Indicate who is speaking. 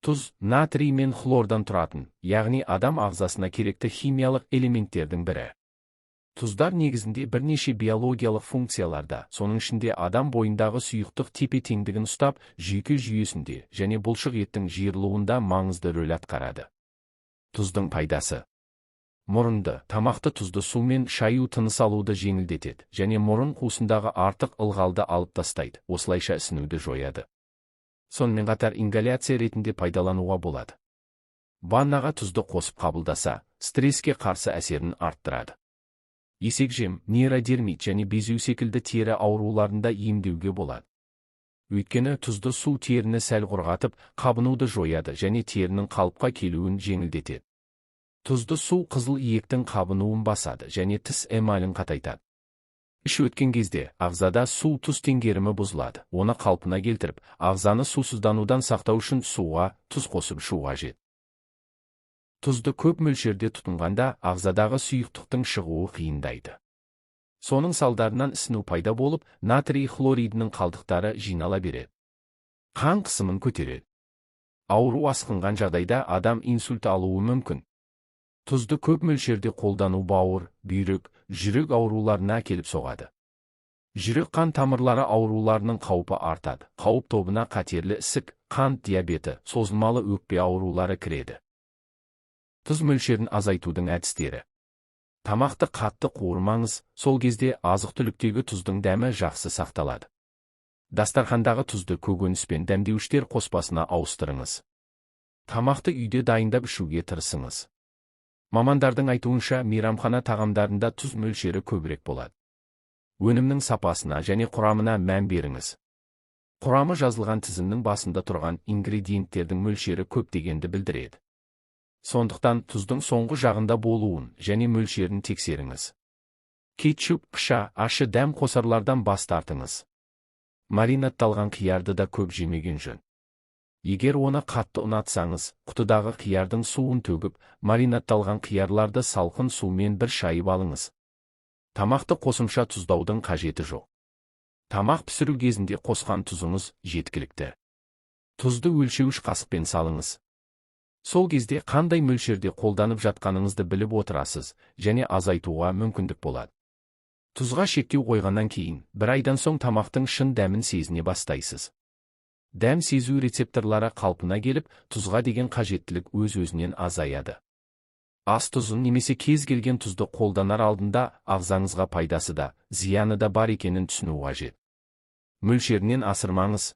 Speaker 1: Тұз натрий мен хлордан тұратын, яғни адам ағзасына керекті химиялық элементтердің бірі. Тұздар негізінде бірнеше биологиялық функцияларда, соның ішінде адам бойындағы сұйықтық тепе-теңдігін ұстап, жүйке жүйесінде және бұлшық еттің жиырылуында маңызды рөл атқарады. Тұздың пайдасы. Мұрынды, тамақты тұзды сумен шаю тыныс алуды жеңілдетеді және мұрын қуысындағы артық ылғалды алып тастайды, осылайша ісінуді жояды. Сонымен қатар ингаляция ретінде пайдалануға болады. Ваннаға тұзды қосып қабылдаса, стресске қарсы әсерін арттырады. Есекжем, нейродермит және безеу секілді тері ауруларында емдеуге болады. Өйткені тұзды су теріні сәл құрғатып, қабынуды жояды және терінің қалыпқа келуін жеңілдетеді. Тұзды су қызыл иектің қабынуын басады және тіс эмалін қатайтады. Іш өткен кезде ағзада су-тұз теңгерімі бұзылады. Оны қалпына келтіріп, ағзаны сусызданудан сақтау үшін суға тұз қосып ішу қажет. Тұзды көп мөлшерде тұтынғанда ағзадағы сұйықтықтың шығуы қиындайды. Соның салдарынан ісіну пайда болып, натрий хлоридінің қалдықтары жинала береді. Қан қысымын көтереді. Ауру асқынған жағдайда адам инсульт алуы мүмкін. Тұзды көп мөлшерде қолдану бауыр, бүйрек, жүрек ауруларына әкеліп соғады. Жүрек қан тамырлары ауруларының қаупі артады. Қауіп тобына қатерлі ісік, қант диабеті, созылмалы өкпе аурулары кіреді. Тұз мөлшерін азайтудың әдістері. Тамақты қатты қуырмаңыз, сол кезде азық-түліктегі тұздың дәмі жақсы сақталады. Дастархандағы тұзды көкөніс пен дәмдеуіштер қоспасына ауыстырыңыз. Тамақты үйде дайындап ішуге тырысыңыз. Мамандардың айтуынша, мейрамхана тағамдарында тұз мөлшері көбірек болады. Өнімнің сапасына және құрамына мән беріңіз. Құрамы жазылған тізімнің басында тұрған ингредиенттердің мөлшері көп дегенді білдіреді. Сондықтан тұздың соңғы жағында болуын және мөлшерін тексеріңіз. Кетчуп, қыша, ашы дәм қосарлардан бас тартыңыз. Маринадталған қиярды да көп жемеген жөн. Егер оны қатты ұнатсаңыз, құтыдағы қиярдың суын төгіп, маринадталған қиярларды салқын сумен бір шайып алыңыз. Тамақты қосымша тұздаудың қажеті жоқ. Тамақ пісіру кезінде қосқан тұзыңыз жеткілікті. Тұзды өлшеуіш қасықпен салыңыз. Сол кезде қандай мөлшерде қолданып жатқаныңызды біліп отырасыз және азайтуға мүмкіндік болады. Тұзға шектеу қойғаннан кейін, бір айдан соң тамақтың шын дәмін сезіне бастайсыз. Дәм сезу рецепторлары қалпына келіп, тұзға деген қажеттілік өз-өзінен азаяды. Ас тұзын немесе кез келген тұзды қолданар алдында ағзаңызға пайдасы да, зияны да бар екенін түсіну қажет. Мөлшерінен асырмаңыз.